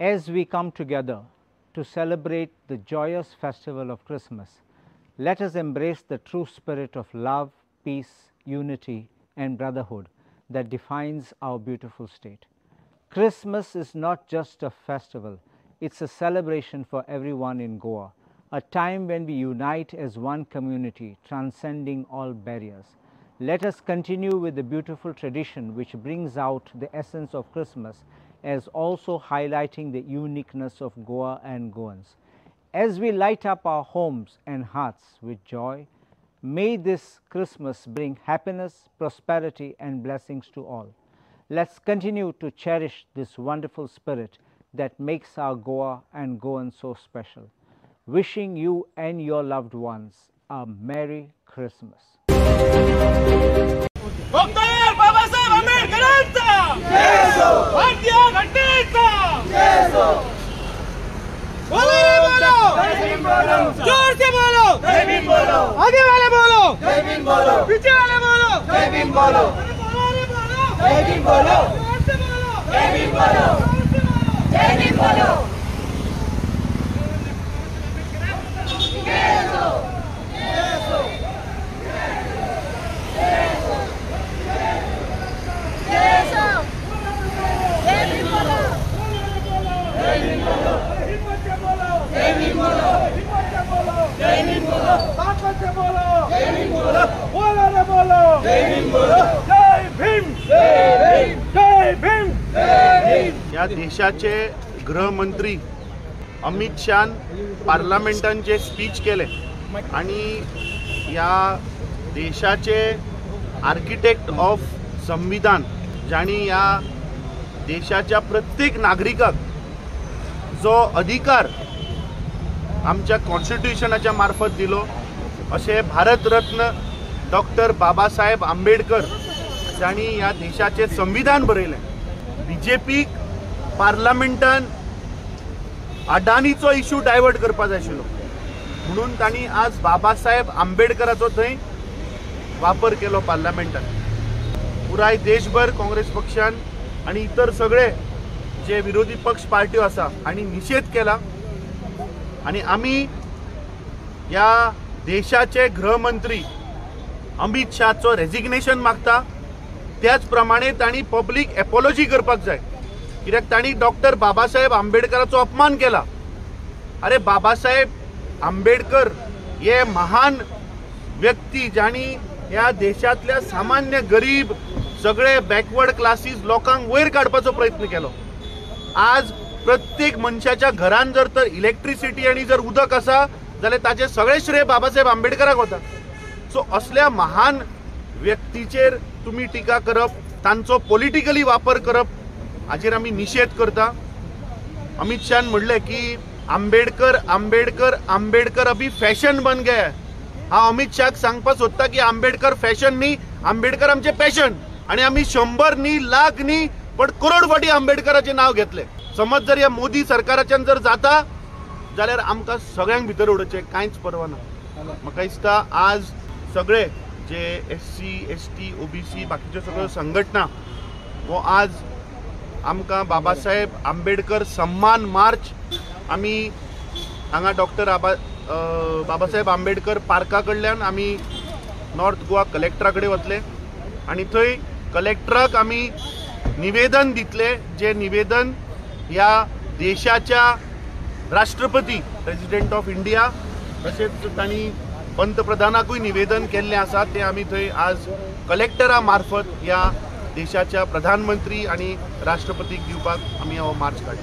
As we come together to celebrate the joyous festival of Christmas, let us embrace the true spirit of love, peace, unity and brotherhood that defines our beautiful state. Christmas is not just a festival, it's a celebration for everyone in Goa, a time when we unite as one community, transcending all barriers. Let us continue with the beautiful tradition which brings out the essence of Christmas, as also highlighting the uniqueness of Goa and Goans. As we light up our homes and hearts with joy, may this Christmas bring happiness, prosperity and blessings to all. Let's continue to cherish this wonderful spirit that makes our Goa and Goans so special. Wishing you and your loved ones a Merry Christmas. Doctor Babasaheb आंबेडकरांचा भारतीय घटनेचा बोलो रे बोलो, जोर से बोलो, आगे वाले बोलो, पीछे वाले बोलो, बोलो रे बोलो, जोर से बोलो, जोर से बोलो। ह्या देशाचे गृहमंत्री अमित शान पार्लमेंटान जे स्पीच केले आणि ह्या देशाचे आर्किटेक्ट ऑफ संविधान जाणी ह्या देशाच्या प्रत्येक नागरिकाक जो अधिकार आमच्या कॉन्स्टिट्युशनाच्या मार्फत दिलो अशें भारतरत्न डॉक्टर बाबासाहेब आंबेडकर जाणी ह्या देशाचें संविधान बरयलें। बीजेपीक पार्लमेंटान अडानीचो इशू डायवर्ट करपाक जाय आशिल्लो म्हणून तांणी आज बाबासाहेब आंबेडकराचो थंय वापर केलो पार्लमेंटान। पुराय देशभर काँग्रेस पक्षान आनी इतर सगळे जे विरोधी पक्ष पार्ट्यो आसा हांणी निशेध केला आनी आमी ह्या देशाचे गृहमंत्री अमित शाहचो रेजिग्नेशन मागता। त्याच प्रमाणे तांणी पब्लीक एपोलॉजी करपाक जाय कित्याक तांणी डॉक्टर बाबासाहेब आंबेडकराचो अपमान केला। अरे बाबासाहेब आंबेडकर हे महान व्यक्ती जाणी ह्या देशांतल्या सामान्य गरीब सगळे बॅकवर्ड क्लासीस लोकांक वयर काडपाचो प्रयत्न केलो। आज प्रत्येक मनशाच्या घरान जर तर इलेक्ट्रिसिटी आनी जर उदक आसा जाल्यार ताचें सगळें श्रेय बाबासाहेब आंबेडकराक वता। सो असल्या महान व्यक्तीचेर तुमी टिका करप, तांचो पॉलिटिकली वापर करप हाचेर आमी निशेध करता। अमित शान म्हणलें की आंबेडकर आंबेडकर आंबेडकर अभी फॅशन बन गया। हांव अमित शाक सांगपाक सोदता की आंबेडकर फॅशन न्ही, आंबेडकर आमचें पॅशन आनी आमी 100 न्ही, लाख न्ही पण करोड फाटी आंबेडकराचें नांव घेतलें। समज जर ह्या मोदी सरकाराच्यान जर जाता जाल्यार आमकां सगळ्यांक भितर उडोवचें, कांयच परवा ना। म्हाका दिसता आज सगळे जे SC ST OBC बाकीच्यो सगळ्यो संघटना हो आज आमकां बाबासाहेब आंबेडकर सम्मान मार्च आमी हांगा डॉक्टर बाबासाहेब आंबेडकर पार्का कडल्यान आमी नॉर्थ गोवा कलेक्टरा कडेन वतले आनी थंय कलेक्टराक आमी निवेदन दितले, जे निवेदन ह्या देशाच्या राष्ट्रपती प्रेसिडेंट ऑफ इंडिया तशेंच तांणी पंतप्रधानाकूय निवेदन केल्लें आसा तें आमी थंय आज कलेक्टरा मार्फत ह्या देशाच्या प्रधानमंत्री आनी राष्ट्रपतीक दिवपाक आमी हो मार्च काडला।